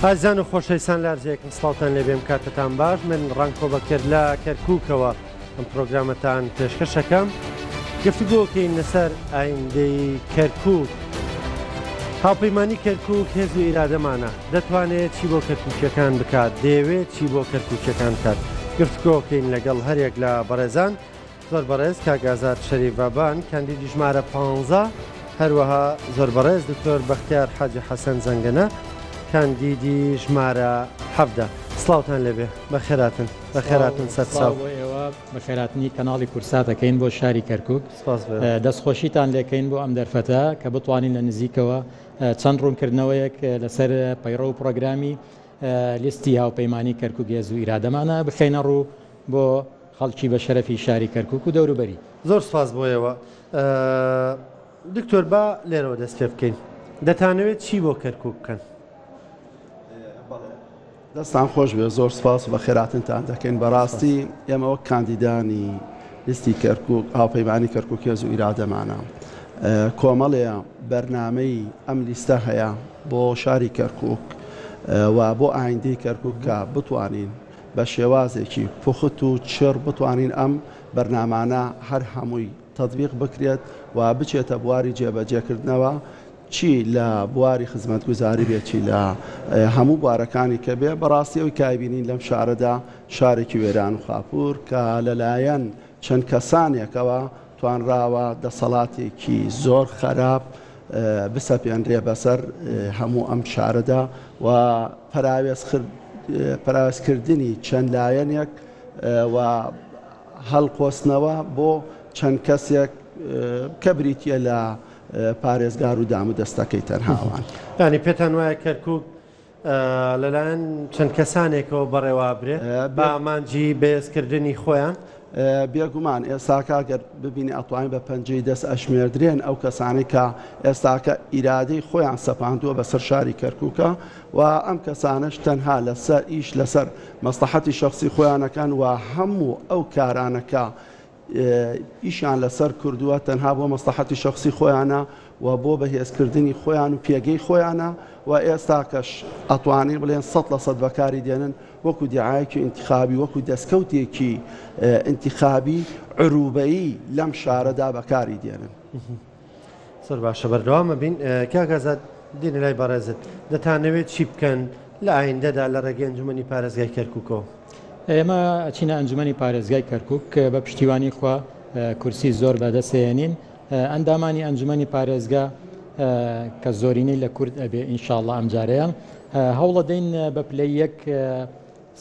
ئازیزان و خۆشەویستان لە هەرجێکن سڵاوتان لێبێم کاتتان باش من ڕەنکۆ بەکر لە کەرکووکەوە ئەم پرۆگرامەتان پێشکەشەکەم گفتوگۆکەین لەسەر ئایندەی کەرکووک هاوپەیمانی کەرکووک هێز و ئیرادەمانە دەتوانێت چی بۆ کەرکووکیەکان بکات دەیەوێت چی بۆ کەرکووکیەکان بکات گفتوگۆکەین لەگەڵ هەریەک لە بەڕێزان زۆر بەڕێز کاک ئازاد شەریف بابان کاندیدی ژمارە پانزە، هەروەها زۆر بەڕێز دکتۆر بەختیار حاجی حەسەن زەنگەنە کاندیدی ژمارە 17. سڵاوتان لێبێ، بەخێراتن، بەخێراتن سەرچاو. سڵاو بۆ ئێوە، بەخێراتنی کەناڵی کوردسات ئەکەین بۆ شاری کەرکوک. سپاس بۆ ئێوە. دەستخۆشیتان لێکەین بۆ ئەم دەرفەتە کە بتوانین لە نزیکەوە چەند ڕوونکردنەوەیەک لەسەر پەیڕەو و پڕۆگرامی لیستی هاوپەیمانی کەرکوک هێز و ئیرادەمانە بخەینە ڕوو بۆ خەڵکی بە شەرەفی شاری کەرکوک و دەوروبەری. زۆر سوپاس بۆ ئێوە. دکتۆر با لێرەوە دەست پێ بکەین. دەتانەوێت چی بۆ کەرکوک بکەن؟ بەڵێ دەستان خۆش بێ زۆر سپاس و بەخێراتنتان دەکەین. بەڕاستی ئێمە وەک کاندیدانی لیستی کەرکوک هاوپەیمانی کەرکوک هێز و ئیرادەمانە کۆمەڵێ بەرنامەی ئەم لیستە هەیە بۆ شاری کەرکوک و بۆ ئایندەی کەرکوک کە بتوانین بە شێوازێکی پوخت و چڕ بتوانین ئەم بەرنامانە هەر هەمووی تەتبیق بکرێت و بچێتە بواری جێبەجێکردنەوە چی لە بواری خزمەتگوزاری بێت چی لە هەموو بوارەکانی کە بێ. بەڕاستی ئەوی کایبینین لەم شارەدا شارێکی وێران و خاپوور کە لەلایەن چەند کەسانێکەوە توانراوە دەسەڵاتێکی زۆر خەراپ بسەپێنرێ بەسەر هەموو ئەم شارەدا و پەراوێزکردنی چەند لایەنێک و هەڵقۆستنەوە بۆ چەند کەسێک کە بریتییە لە پارێزگار و دام و دەستەکەی تەنها ئەوان. یانی پێتان وایە کەرکوک لەلایەن چەند کەسانێکەوە بەڕێوەئەبرێ بە ئامانجی بەهێزکردنی خۆیان؟ بێگومان ئێستاکە گەر ببینی ئەتوانین بە پەنجەی دەست ئەژمێردرێن ئەو کەسانەی کە ئێستاکە ئیرادەی خۆیان سەپاندووە بەسەر شاری کەرکووکە و ئەم کەسانەش تەنها لەسەر ئیش لەسەر مەسڵەحەتی شەخسی خۆیانەکەن و هەموو ئەو کارانە کە ئیشیان لەسەر کردووە تەنها بۆ مەسڵەحەتی شەخسی خۆیانە و بۆ بەهێزکردنی خۆیان و پێگەی خۆیانە و ئێستاکەش ئەتوانین بڵێن 100% بەکاری دێنن وەکو دیعایەکی ئینتخابی وەکو دەستکەوتێکی ئینتخابی عروبەیی لەم شارەدا بەکاری دێنن. زۆر باشە بەردەوام ئەبین. کاک ئازاد دێنە لای بەڕێزت دەتانەوێت چی بکەن لە ئایندەدا لە ڕێگەی ئەنجومەنی پارێزگای کەرکوکەوە؟ ئێمە ئەچینە ئەنجومەنی پارێزگای کەرکوک بە پشتیوانی خوا کورسی زۆر بەدەستێنین ئەندامانی ئەنجومەنی پارێزگا کە زۆرینەی لە کورد ئەبێ ئینشاءاللە ئەمجارەیان هەوڵەدەین بە پلەی یەک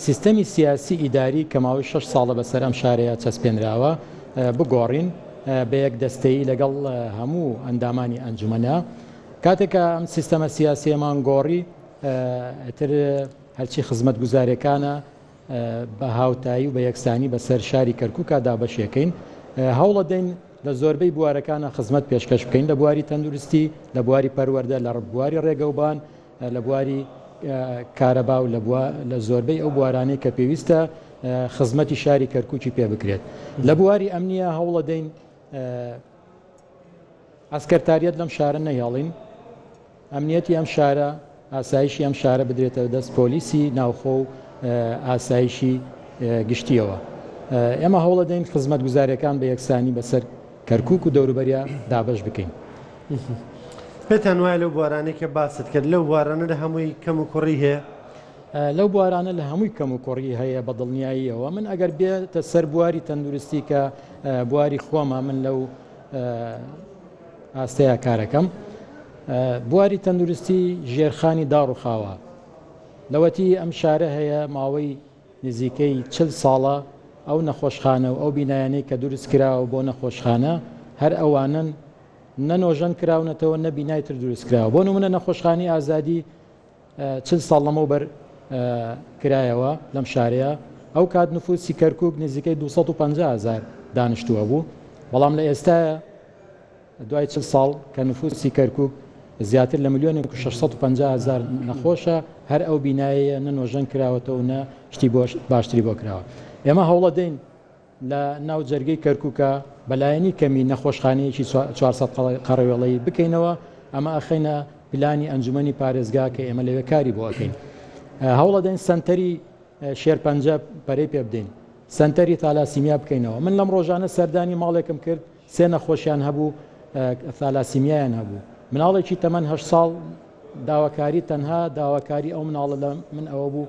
سیستەمی سیاسی ئیداری کە ماوەی شەش ساڵە بەسەر ئەم شارەیا چەسپێنراوە بگۆڕین بە یەک دەستەیی لەگەڵ هەموو ئەندامانی ئەنجومەنە. کاتێک کە ئەم سیستەمە سیاسیەمان گۆڕی ئیتر هەرچی خزمەتگوزاریەکانە بە هاوتایی و بە یەکسانی بەسەر شاری کەرکوکا دابەشیەکەین. هەوڵەدەین لە زۆربەی بوارەکانە خزمەت پێشکەش بکەین لە بواری تەندروستی، لە بواری پەروەردە، لە بواری ڕێگەوبان، لە بواری کارەبا و لە زۆربەی ئەو بوارانەی کە پێویستە خزمەتی شاری کەرکوکی پێ بکرێت. لە بواری ئەمنیە هەوڵەدەین عەسکەرتاریەت لەم شارە نەهێڵین، ئەمنیەتی ئەم شارە، ئاسایشی ئەم شارە بدرێتە دەست پۆلیسی ناوخۆ و ئاسایشی گشتیەوە. ئێمە هەوڵەدەین خزمەتگوزاریەکان بە یەکسانی بەسەر کەرکوک و دەوروبەریا دابەش بکەین. پێتان وایە لەو بوارانەی کە باست کرد لەو بوارانە لە هەمووی کەم و کوڕی هەیە؟ لەو بوارانە لە هەمووی کەم و کوڕی هەیە بە دڵنیاییەوە. من ئەگەر بێتە سەر بواری تەندروستی کە بواری خۆمە من لەو ئاستەیە کارەکەم بواری تەندروستی ژێرخانی داڕوخاوە لەوەتی ئەم شارە هەیە ماوەی نزیکەی 40 ساڵە ئەو نەخۆشخانە و ئەو بینایانەی کە دروست کراوە بۆ نەخۆشخانە هەر ئەوانن نە نۆژەن کراونەتەوە نە بینای تر دروست کراوە بۆ نمونە نەخۆشخانی ئازادی 40 ساڵ لەمەوبەر کرایەوە لەم شارەیە ئەو کات نفوسی کەرکک نزیکەی 250 هزار دانیشتووە بوو بەڵام لە ئێستاە دوای 40 ساڵ کە نفوسی کەرکک زیاتر لە ملیۆنێک و 650 هزار نەخۆشە هەر ئەو بینایە نە نۆژەن کراوەتەوە نە شتی باشتری بۆ کراوە ئێمە هەوڵەدەین لە ناو جەرگەی کەرکوکا بە لایەنی کەمی نەخۆشخانەیەکی 400 قەڕەوێڵەیی بکەینەوە، ئەمە ئەخەینە پلانی ئەنجومەنی پارێزگا کە ئێمە لەوێ کاری بۆ ئەکەین. هەوڵەدەین سەنتەری شێرپەنجە پەرەی پێ بدەین، سەنتەری ثالاسیمیا بکەینەوە. من لەم ڕۆژانە سەردانی ماڵێکم کرد، سێ نەخۆشیان هەبوو ثالاسیمیایان هەبوو. مناڵێکی تەمەن هەشت ساڵ داواکاری تەنها داواکاری ئەو مناڵە لە من ئەوە بوو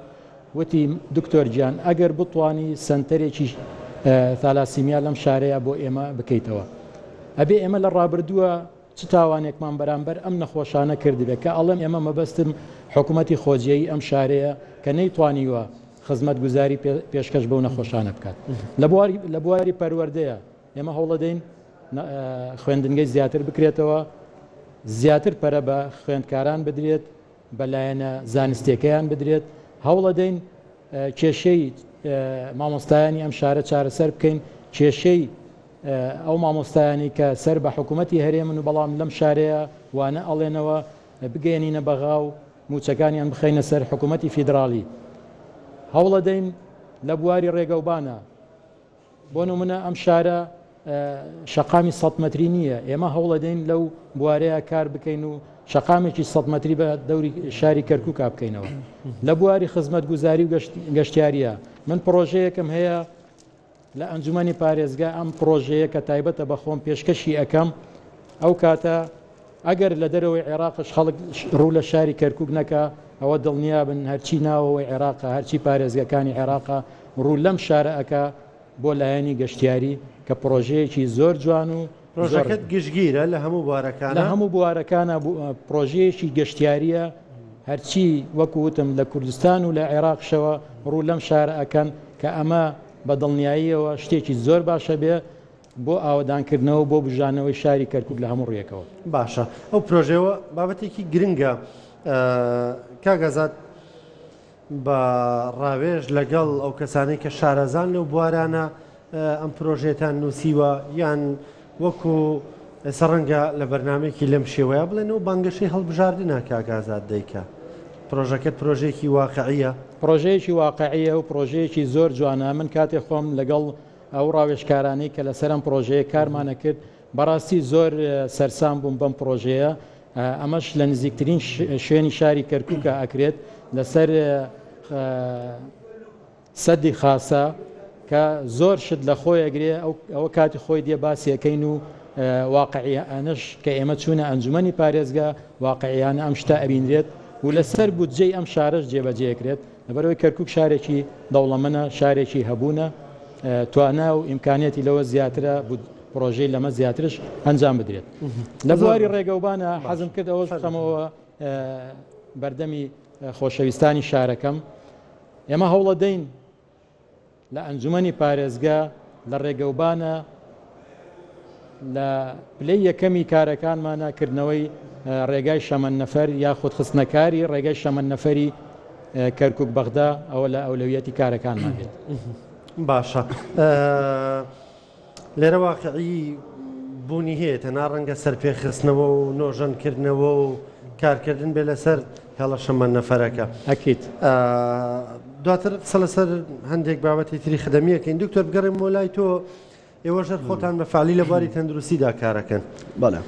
وتی دکتۆر گیان ئەگەر بتوانی سەنتەرێکی ثالاسیمیا لەم شارەیە بۆ ئێمە بکەیتەوە. ئەبێ ئێمە لە ڕابردووە چ تاوانێکمان بەرامبەر ئەم نەخۆشانە کردبێ؟ کە ئەڵێم ئێمە مەبەستم حکومەتی خۆجێیی ئەم شارەیە کە نەیتوانیوە خزمەتگوزاری پێشکەش بەو نەخۆشانە بکات. لە بواری پەروەردەیە ئێمە هەوڵەدەین خوێندنگەی زیاتر بکرێتەوە، زیاتر پەرە بە خوێندکاران بدرێت، بە لایەنە زانستیەکەیان بدرێت، هەوڵەدەین کێشەی مامۆستایانی ئەم شارە چارەسەر بکەین، کێشەی ئەو مامۆستایانەی کە سەر بە حکوومەتی هەرێمن و بەڵام لەم شارەیە وانە ئەڵێنەوە بگەیەنینە بەغا و مووچەکانیان بخەینە سەر حکوومەتی فیدراڵی. هەوڵەدەین لە بواری ڕێگەوبانە بۆ نمونە ئەم شارە شەقامی سەد مەتری نییە، ئێمە هەوڵەدەین لەو بوارەیە کار بکەین و شەقامێکی سەد مەتری بە دەوری شاری کەرکووکا بکەینەوە. لە بواری خزمەتگوزاری و گەشتیاریە من پڕۆژەیەکم هەیە لە ئەنجومەنی پارێزگا ئەم پڕۆژەیە کە تایبەتە بە خۆم پێشکەشی ئەکەم، ئەو کاتە ئەگەر لە دەرەوەی عێراقش خەڵک ڕوو لە شاری کەرکوک نەکا ئەوە دڵنیابن هەرچی ناوەوەی عێراقە هەرچی پارێزگەکانی عێراقە ڕوو لەم شارە ئەکا بۆ لایەنی گەشتیاری کە پڕۆژەیەکی زۆر جوان و پرۆژەکەت گشتگیرە لە هەموو بوارەکانا؟ لە هەموو بوارەکانا پرۆژەیەکی گەشتیاریە هەرچی وەکو وتم لە کوردستان و لە عێراقشەوە ڕوو لەم شارە ئەکەن کە ئەمە بە دڵنیاییەوە شتێکی زۆر باشە بێ بۆ ئاوەدانکردنەوە بۆ بوژانەوەی شاری کەرکوک لە هەموو ڕوویەکەوە. باشە ئەو پرۆژەوە بابەتێکی گرنگە کاک ئازاد بە ڕاوێژ لەگەڵ ئەو کەسانەی کە شارەزان لەو بوارانە ئەم پرۆژەیەتان نووسیوە یان وەکو ئێستا ڕەنگە لە بەرنمەیەکی لەم شێوەیە بڵێنەوە بانگەشەی هەڵبژاردنە کاک ئازاد دەیکا پرۆژەکەت پرۆژەیەکی واقعیە؟ پرۆژەیەکی واقعیە و پرۆژەیەکی زۆر جوانە من کاتێ خۆم لەگەڵ ئەو ڕاوێژکارانەی کە لەسەر ئەم پرۆژەیە کارمانە کرد بەڕاستی زۆر سەرسام بووم بەم پرۆژەیە ئەمەش لە نزیکترین شوێنی شاری کەرکووکە ئەکرێت لەسەر سەدی خاسە کە زۆر شت لە خۆی ئەگرێ ئەوە کاتی خۆی دێ باسیەکەین و واقعیانەش کە ئێمە چوونە ئەنجومەنی پارێزگا واقعیانە ئەم شتە ئەبینرێت و لەسەر بودجەی ئەم شارەش جێبەجێکرێت لەبەرئەوەی کەرکوک شارێکی دەوڵەمەنە شارێکی هەبوونە توانا و ئیمکانیەتی لەوە زیاترە پرۆژەی لەمە زیاترش ئەنجام بدرێت لە بواری ڕێگەوبانە حەزم کرد ئەوەش بخەمەوە بەردەمی خۆشەویستانی شارەکەم ئێمە هەوڵەدەین لە ئەنجومەنی پارێزگا لە ڕێگەوبانە لە پلەی یەکەمی کارەکانمانە کردنەوەی ڕێگای شەمەندەفەر یاخود خستنەکاری ڕێگای شەمەندەفەری کەرکک بەغدا ئەوە لە ئەولەویەتی کارەکانمان بێت. باشە لێرە واقعی بوونی هەیە تەنها ڕەنگە سەرپێخستنەوە و نۆژەنکردنەوە و کارکردن بێ لەسەر هێڵە شەمەندەفەرەکە. ئەکید. دواتر قسە لەسەر هەندێک بابەتی تری خدەمیەکەین دکتۆر بگەڕێمەوە لای تۆ ئێوەش هەر خۆتان بە فعلی لە بواری تەندروستیدا کارەکەن بەڵێ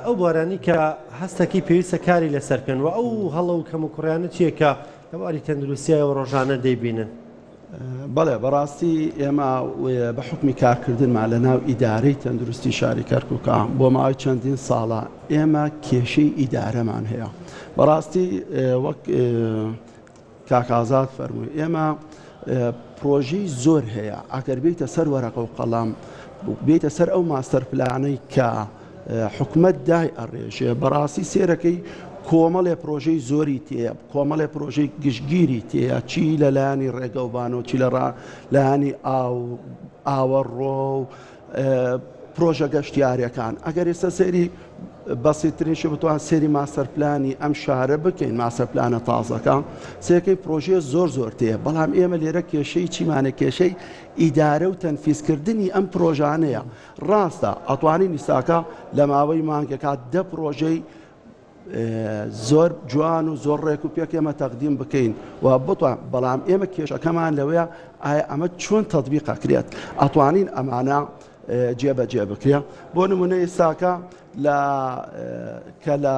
ئەو بوارانی کە هەستەکی پێویستە کاری لەسەر بکەن و ئەو هەڵە و کەم و کوڕیانە چییە کە لە بواری تەندروستیایەوە ڕۆژانە دەیبینن؟ بەڵێ بەڕاستی ئێمە بە حوکمی کارکردنمان لە ناو ئیدارەی تەندروستی شاری کەرکووکە بۆ ماوەی چەندین ساڵە ئێمە کێشەی ئیدارەمان هەیە بەڕاستی وەک کاک ئازاد فەرمووی ئێمە پرۆژەی زۆر هەیە ئەگەر بیتە سەر وەرەقە و قەڵام بیتە سەر ئەو ماستەر پلانەی کە حکومەت دای ئەڕێژێ بەڕاستی سێرەکەی کۆمەڵێ پرۆژەی زۆری تێیە کۆمەڵێ پرۆژەی گشتگیری تێیە چی لە لایەنی ڕێگەوبان و چی لە لایەنی ئاو ئاوەڕۆ و پرۆژە گەشتیارەکان ئەگەر ئێستا سەیری بەسیترینشی بتوان سێری ماستەر پلانی ئەم شارە بکەین ماستەر پلانە تازەکە سێکەی پرۆژەیە زۆر زۆر تێ بەڵام ئێمە لێرە کێشەی چیمانە کێشەی ئیدارە و تەنفیزکردنی ئەم پرۆژانەیە ڕاستە ئەتوانین ئیستاکە لە ماوەی مانگێکا دە پرۆژەی زۆر جوان و زۆر ڕێک و پێک ئێمە تەقدیم بکەین و بتوان بەڵام ئێمە کێشەکەمان لەوەیە ئایا ئەمە چۆن تەطبیق ئەکرێت ئەتوانین ئەمانە جێبەجێ بکرێ بۆ نمونە ئێستاکە لە کە لە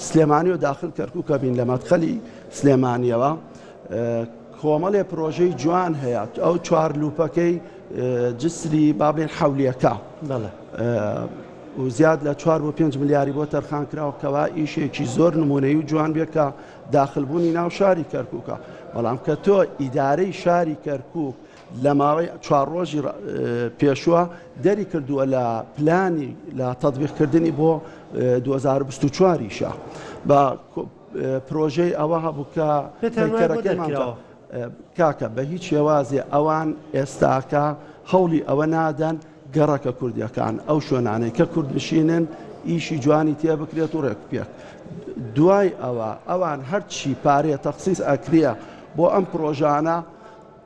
سلێمانی و داخل کەرکووکە بین لە مەدخەلی سلێمانیەوە کۆمەڵێ پرۆژەی جوان هەیە ئەو چوار لوپەکەی جسری با بڵێن حەولیەکە و زیاد لە 4 بۆ 5 ملیاری بۆ تەرخان کراوە کەوا ئیشێکی زۆر نمونەی و جوان بێت کە داخلبوونی ناو شاری کەرکووکە بەڵام کە تۆ ئیدارەی شاری کەرکووک لە ماوەی چوار ڕۆژی پێشووە دەری کردووە لە پلانی لە تەطبیقکردنی بۆ 2024 یشە بە پرۆژەی ئەوە هەبوو کە پەیکەرەکەمان کاکە بە هیچ شێوازێ ئەوان ئێستاکە هەوڵی ئەوە نادەن گەڕەکە کوردیەکان ئەو شوێنانەی کە کوردنشینن ئیشی جوانی تێ بکرێت و ڕێک پێک دوای ئەوە ئەوان هەرچی پارەیە تەخسیس ئەکرێ بۆ ئەم پرۆژانە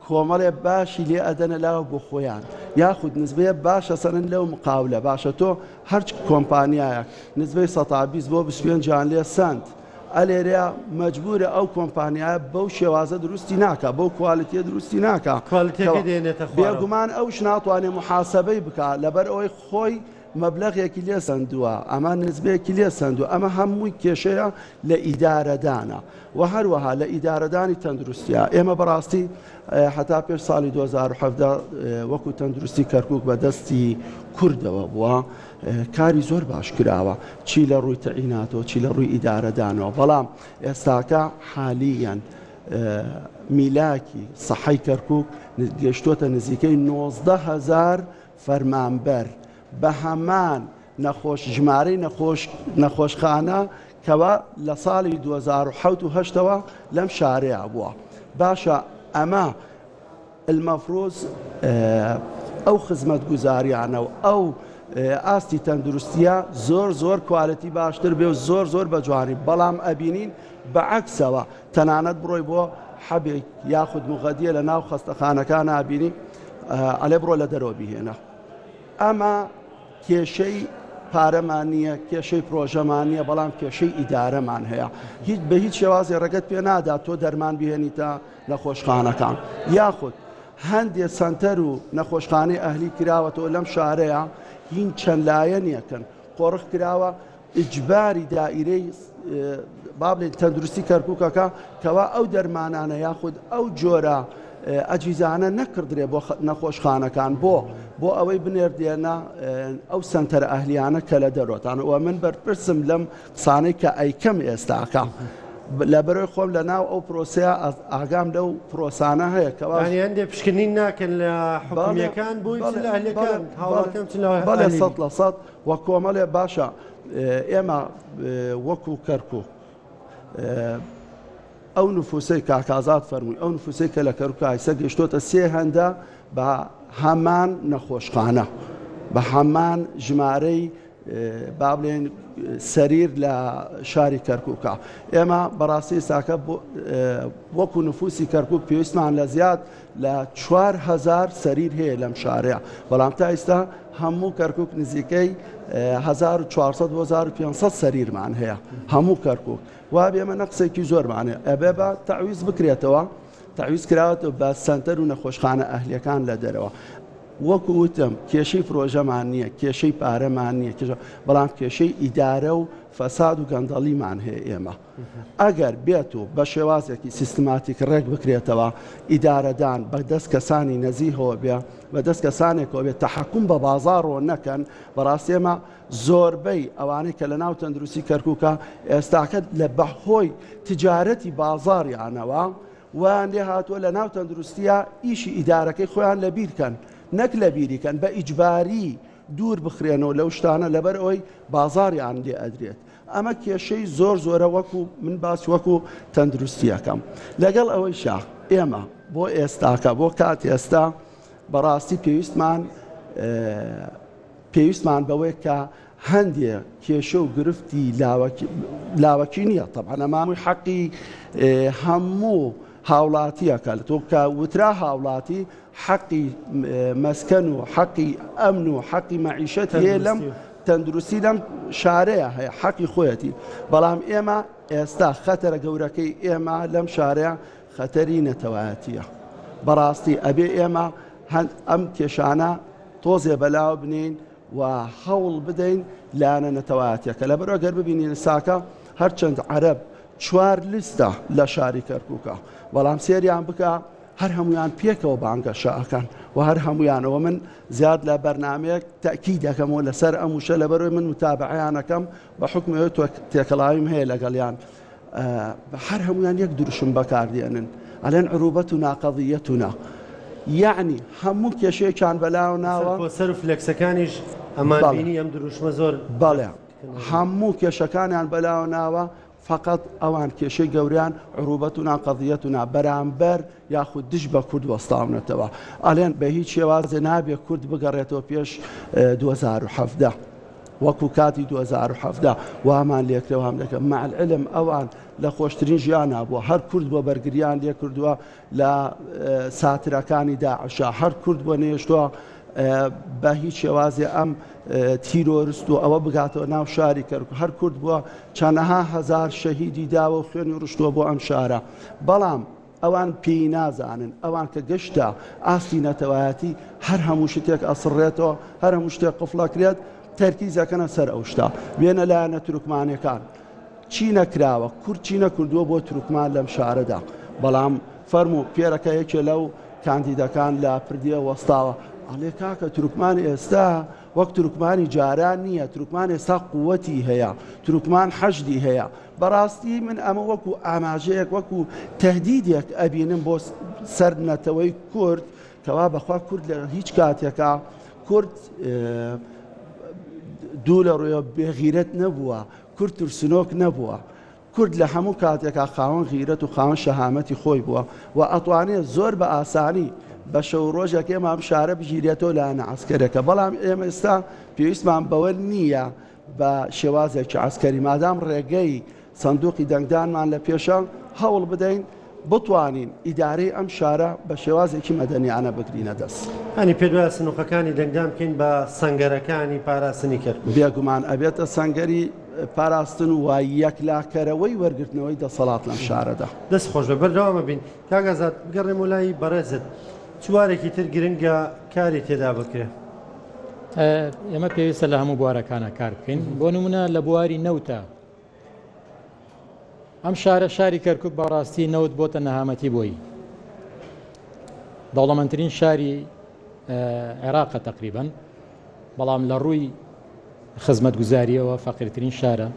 کۆمەڵێ باشی لێ ئەدەنە لاوە بۆ خۆیان یاخود نزبەیە باشە سەنن لەو مقاولە باشە تۆ هەرچ کۆمپانیایەک نزبەی سەتا 20 بۆ 25 یان لێ سەند ئەلێرەیە مەجبورە ئەو کۆمپانیایە بەو شێوازە دروستی ناکا بەو کوالتیە دروستی ناکا کوالتیەکەی دێنێتە خوارەوە. بێگومان ئەوش ناتوانێ محاسبەی بکا لەبەر ئەوەی خۆی مەبلەغێکی لێ سەندووە ئەمە نزبەیەکی لێ سەندووە ئەمە هەمووی کێشەیە لە ئیدارەدانە و هەروەها لە ئیدارەدانی تەندروستیا ئێمە بەڕاستی هەتا پێش ساڵی 2017 وەکو تەندروستی کەرکک بە دەستی کوردەوە بووە کاری زۆر باش کراوە چی لە ڕووی تەعیناتەوە چی لە ڕووی ئیدارەدانەوە بەڵام ئێستاکە حالیەن میلاکی سەحەی کەرکک گەشتۆتە نزیکەی 19 هزار فەرمانبەر بە هەمان نەخۆش ژمارەی نەخۆش نەخۆشخانە کەوا لە ساڵی 2007 و هەشتەوە لەم شارەیە بووە باشە ئەمە المفروض ئەو خزمەتگوزاریانە و ئەو ئاستی تەندروستیە زۆر زۆر کوالەتی باشتر بێ و زۆر زۆر بە جوانی بەڵام ئەبینین بەعکسەوە تەنانەت بڕۆی بۆ حەبێک یاخود مغەدیە لە ناو خەستەخانەکان نابینی ئەلێ بڕۆ لە دەرەوە بیهێنە ئەمە کێشەی پارەمان نییە کێشەی پرۆژەمان نییە بەڵام کێشەی ئیدارەمان هەیە هیچ بە هیچ شێوازی ڕێگەت پێ نادا تۆ دەرمان بهێنیتە نەخۆشخانەکان یاخود هەندێ سەنتەر و نەخۆشخانەی ئەهلی کراوەتەوە لەم شارەیە هین چەند لایەنێکن قۆرخ کراوە ئیجباری دائیرەی با بڵێین تەندروستی کەرکوکەکە کەوا ئەو دەرمانانە یاخود ئەو جۆرە ئەجیزانە نەکڕدرێ بۆ نەخۆشخانەکان بۆ بۆ ئەوەی بنێردێنە ئەو سەنتەرە ئەهلیانە کە لە دەرۆتان و من بەرپرسم لەم قسانەی کە ئەیکەم ئێستاکە لە بەرەوەی خۆم لە ناو ئەو پرۆسەیە ئاگام لەو پرۆسانە هەیە کەوا یانی هەندێ پشکنین ناکەن لە حکومیەکان بۆی چ لە ئەهلیەکان هاوڵاتیان چ لە بەڵێ 100% و کۆمەڵێ باشە ئێمە وەکو کەرکک ئەو نفوسەی کاک ئازاد فەرمووی ئەو نفوسەی کە لە کەرکک ئایسە گەشتۆتە سێ هەندە بە هەمان نەخۆشخانە بە هەمان ژمارەی با بڵێن سەریر لە شاری کەرکووکە ئێمە بەڕاستی ئێستاکە وەکو نفوسی کەرکک پێویستمان لە زیاد لە 4000 سەریر هەیە لەم شارەیە بەڵام تا ئێستا هەموو کەرکک نزیکەی 1400 بۆ 1500 سەریرمان هەیە هەموو کەرکک وابێ ئێمە نەقسێکی زۆرمان هەیە ئەبێ بە تەعویز بکرێتەوە تەعویز کراوەتەوە بە سەنتەر و نەخۆشخانە ئەهلیەکان لە دەرەوە وەکو وتم کێشەی پرۆژەمان نییە کێشەی پارەمان نییە کێشە بەڵام کێشەی ئیدارە و فەساد و گەندەڵیمان هەیە ئێمە ئەگەر بێت و بە شێوازێکی سیستماتیک ڕێک بکرێتەوە ئیدارەدان بە دەست کەسانی نەزیهەوە بێ بە دەست کەسانێکەوە بێت تەحەکوم بە بازاڕەوە نەکەن بەڕاستی ئێمە زۆربەی ئەوانەی کە لە ناو تەندروستی کەرکووکە ئێستاکە لە بەهۆی تجارەتی بازاڕیانەوە وایان لێ هاتووە لە ناو تەندروستیە ئیشی ئیدارەکەی خۆیان لەبیر کەن نەک لەبیری کەن بە ئیجباری دوور بخرێنەوە لەو شتانە لەبەر ئەوەی بازاڕیان لێ ئەدرێت ئەمە کێشەی زۆر زۆرە وەکو من باس وەکو تەندروستیەکەم لەگەڵ ئەوەیشا ئێمە بۆ ئێستاکە بۆ کات ئێستا بەڕاستی پێویستمان پێویستمان بەوەیە کە هەندێ کێشە و گرفتی لاوەکی نییە تەبعەن ئەمە حەقی هەموو هاوڵاتیەکە لە تۆ کە وترا هاوڵاتی حەقی مەسکەن و حەقی ئەمن و حەقی مەعیشەت هەیە لەم تەندروستی لەم شارەیە هەیە حەقی خۆیەتی بەڵام ئێمە ئێستا خەتەرە گەورەکەی ئێمە لەم شارەیە خەتەری نەتەوایەتیە بەڕاستی ئەبێ ئێمە هەند ئەم کێشانە تۆزێ بەلاوە بنێین و هەوڵ بدەین لایەنە نەتەوایەتیەکە لەبەرئەوە گەر ببینین ساکە هەرچەند عەرەب. چوار لیستە لە شاری کەرکووکە، بەڵام سێریان بکە هەر هەمویان پێکەوە بانگەشە ئەکەن و هەر هەمویانەوە من زیاد لە بەرنمەیەک تەکی دەکەمەوە لەسەر ئەم وشە لەبەرەوەی من متابعیان ئەکەم بە حکمەوە تێکەڵاویم هەیە لەگەڵیان هەر هەمویان یەک دروشم بەکاردێنن ئەلێن عروبەت و ناقەضیەتنا یعنی هەموو کێشەیەکیان بەلاوە ناوە پۆستەر و فلێکسەکانیش ئەمان بینی ئەم دروشمە زۆر بەڵێ هەموو کێشەکانیان بەلاوە ناوە فقط ئەوان کێشەی گەوریان عروبەتنا قضیەتنا بەرامبەر یاخود دژ بە کورد وەستاونەتەوە ئەلێن بە هیچ شێوازێ نابێ کورد بگەڕێتەوە پێش 2017 وەکو کاتی 2017 وامان لێکرێ وام لێکرێ مع العلم ئەوان لە خۆشترین ژیانا بووە هەر کورد بۆ بەرگریان لێ کردووە لە ساترەکانی داعشا هەر کورد بۆ نێشتووە بە هیچ شێوازێ ئەم تیرۆرست و ئەوە بگاتەوە ناو شاری کەرکوک هەر کورد بووە چەنەها هەزار شەهیدی داوە و خوێنی ڕشتووە بۆ ئەم شارە بەڵام ئەوان پێی نازانن ئەوان کە گەشتە ئاستی نەتەوایەتی هەر هەموو شتێک ئەسڕێتەوە هەر هەموو شتێک قفڵەکرێت تەرکیزەکەنە سەر ئەو شتە وێنە لایەنە تورکمانەکان چی نەکراوە کورد چی نەکردووە بۆ تورکمان لەم شارەدا بەڵام فەرموو پێرەکە یەکێ لەو کاندیدەکان لە پردیە وەستاوە ئەڵێ کاکە تورکمان ئێستا وەک تورکمانی جاران نییە تورکمان ئێستا قوتی هەیە تورکمان حەشدی هەیە بەڕاستی من ئەمە وەکو ئاماژەیەک وەکو تهدیدێک ئەبینم بۆ سەر نەتەوەی کورد کەوا بەخوا کورد لە هیچ کاتێکا کورد دوو لە ڕوویەوە بێغیرەت نەبووە کورد ترسنۆک نەبووە کورد لە هەموو کاتێکا خاوەن غیرەت و خاوەن شەهامەتی خۆی بووە و ئەتوانێ زۆر بە ئاسانی بە شەو و ڕۆژێک ئێمە ئەم شارە بگیرێتەوە لایەنە عەسکەرەکە بەڵام ئێمە ئێستا پێویستمان بەوە نییە بە شێوازێکی عەسکەری مادام ڕێگەی سندوقی دەنگدانمان لە پێشە هەوڵ بدەین بتوانین ئیدارەی ئەم شارە بە شێوازێکی مەدەنیانە بگرینە دەست. یانی پێت وایە سنوقەکانی دەنگدان بکەین بە سەنگەرەکانی پاراستنی کەرکوک؟ بێگومان ئەبێتە سەنگەری پاراستن و یەکلاکەرەوەی وەرگرتنەوەی دەسەڵات لەم شارەدا. دەست خۆش بێت بەردەوام ئەبین. کاک ئازاد بگەڕێمەوە لای بەڕێزت چ بوارێکی تر گرنگە کاری تێدا بکرێ؟ ئێمە پێویستە لە هەموو بوارەکانە کار بکەین بۆ نمونە لە بواری نەوتە ئەم شارە شاری کەرکک بەڕاستی نەوت بۆتە نەهامەتی بۆی دەوڵەمەندترین شاری عێراقە تقریبن بەڵام لە ڕووی خزمەتگوزاریەوە فەقیرترین شارە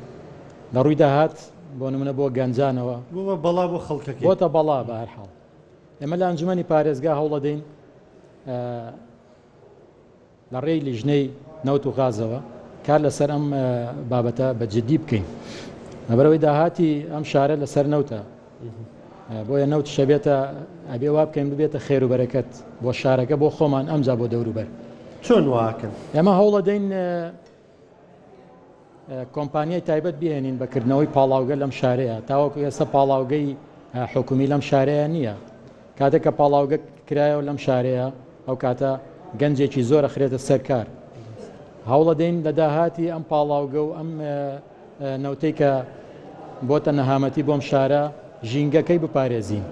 لە ڕووی داهات بۆ نمونە بۆ گەنجانەوە بۆ بەڵا بۆ خەڵکەکەی بۆتە بەڵا بە هەر حاڵ ئێمە لە ئەنجومەنی پارێزگا هەوڵەدەین لە ڕێی لیژنەی نەوت و غازەوە کار لەسەر ئەم بابەتە بە جدی بکەین لەبەرەوەی داهاتی ئەم شارە لەسەر نەوتە بۆیە نەوت شەبێتە ئەبێ وا بکەین ببێتە خێر و بەرەکەت بۆ شارەکە بۆ خۆمان ئەمجا بۆ دەوروبەر چۆن واکەن ئێمە هەوڵەدەین کۆمپانیای تایبەت بهێنین بە کردنەوەی پاڵاوگە لەم شارەیە تاوەکو ئێستا پاڵاوگەی حکومی لەم شارەیە نییە کاتێک کە پاڵاوگە کرایەوە لەم شارەیە ئەو کاتە گەنجێکی زۆر ئەخرێتە سەر کار هەوڵەدەین لە داهاتی ئەم پاڵاوگە و ئەم نەوتەی کە بۆتە نەهامەتی بۆم شارە ژینگەکەی بپارێزین